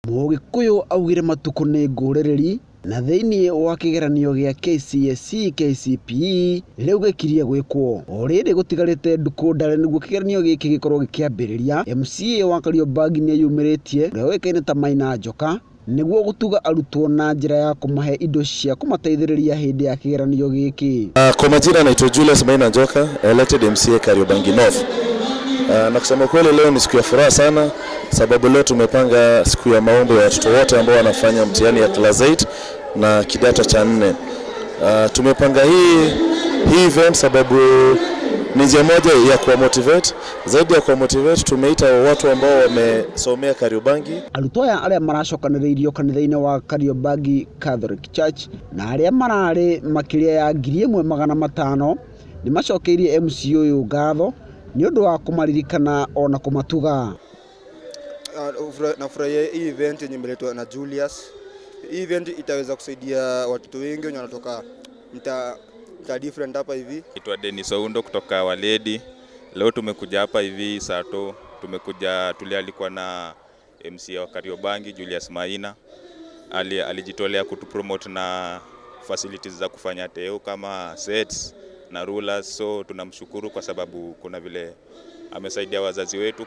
Mũgĩkũyũ augire matukũ nĩ ngũrĩrĩri na thĩinĩ wa kĩgeranio gĩa KCSE KCPE rĩu gĩkirie gwĩkwo. O rĩrĩ gũtigarĩte ndukũ ndare nĩguo kĩgeranio gĩkĩ gĩkorwo gĩkĩambĩrĩria, MCA wa Kariobangi nĩeyumĩrĩtie ũrĩa ũĩkaine ta Maina Njoka nĩguo gũtuga arutwo na njĩra ya kũmahe indo cia kũmateithĩrĩria hĩndĩ ya kĩgeranio gĩkĩ. Kwa majina naitwa Julius Maina Njoka, elected MCA Kariobangi North. Na kusema kweli leo ni siku ya furaha sana, sababu leo tumepanga siku ya maombi ya watoto wote ambao wanafanya mtihani ya class 8 na kidato cha nne. Tumepanga hii event sababu ni njia moja ya kuwa motivate. Zaidi ya kuwa motivate, tumeita watu ambao wamesomea Kariobangi. Arutwo aya arĩa maracokanĩrĩirio kanitha-inĩ wa Kariobangi Catholic Church na arĩa mararĩ makĩria ya 1500 nĩ macokeirie MC ũyũ ngatho nĩ ũndũ wa kũmaririkana ona kũmatuga. Nafurahia hii event yenye imeletwa na Julius. Hii event itaweza kusaidia watoto wengi wenye wanatoka mtaa different hapa hivi. Naitwa Dennis Oundo kutoka Waledi. Leo tumekuja hapa hivi Sato, tumekuja tulialikwa na MCA wa Kariobangi Julius Maina. Alijitolea kutupromote na facilities za kufanya teo kama sets na rulers, so tunamshukuru kwa sababu kuna vile amesaidia wazazi wetu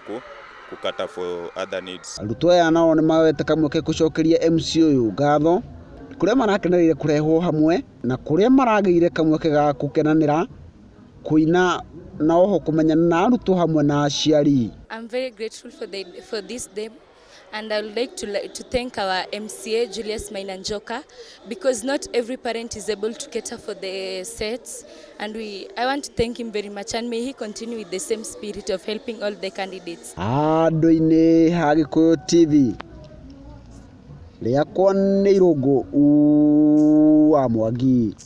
kucater for other needs. Arutwo aya nao nĩ mawete kamweke gũcokeria MC ũyũ ngatho kũrĩa marakenereire kũrehwo hamwe na kũrĩa maragĩire kamweke ga gũkenanĩra kũina na oho kũmenyana na arutwo hamwe na aciari. I'm very grateful for this day, and I would like to thank our MCA Julius Maina Njoka, because not every parent is able to cater for the sets, and we I want to thank him very much, and may he continue with the same spirit of helping all the candidates. Handũ-inĩ ha Gĩkũyũ TV rĩakwa nĩ Irũngũ wa Mwangi.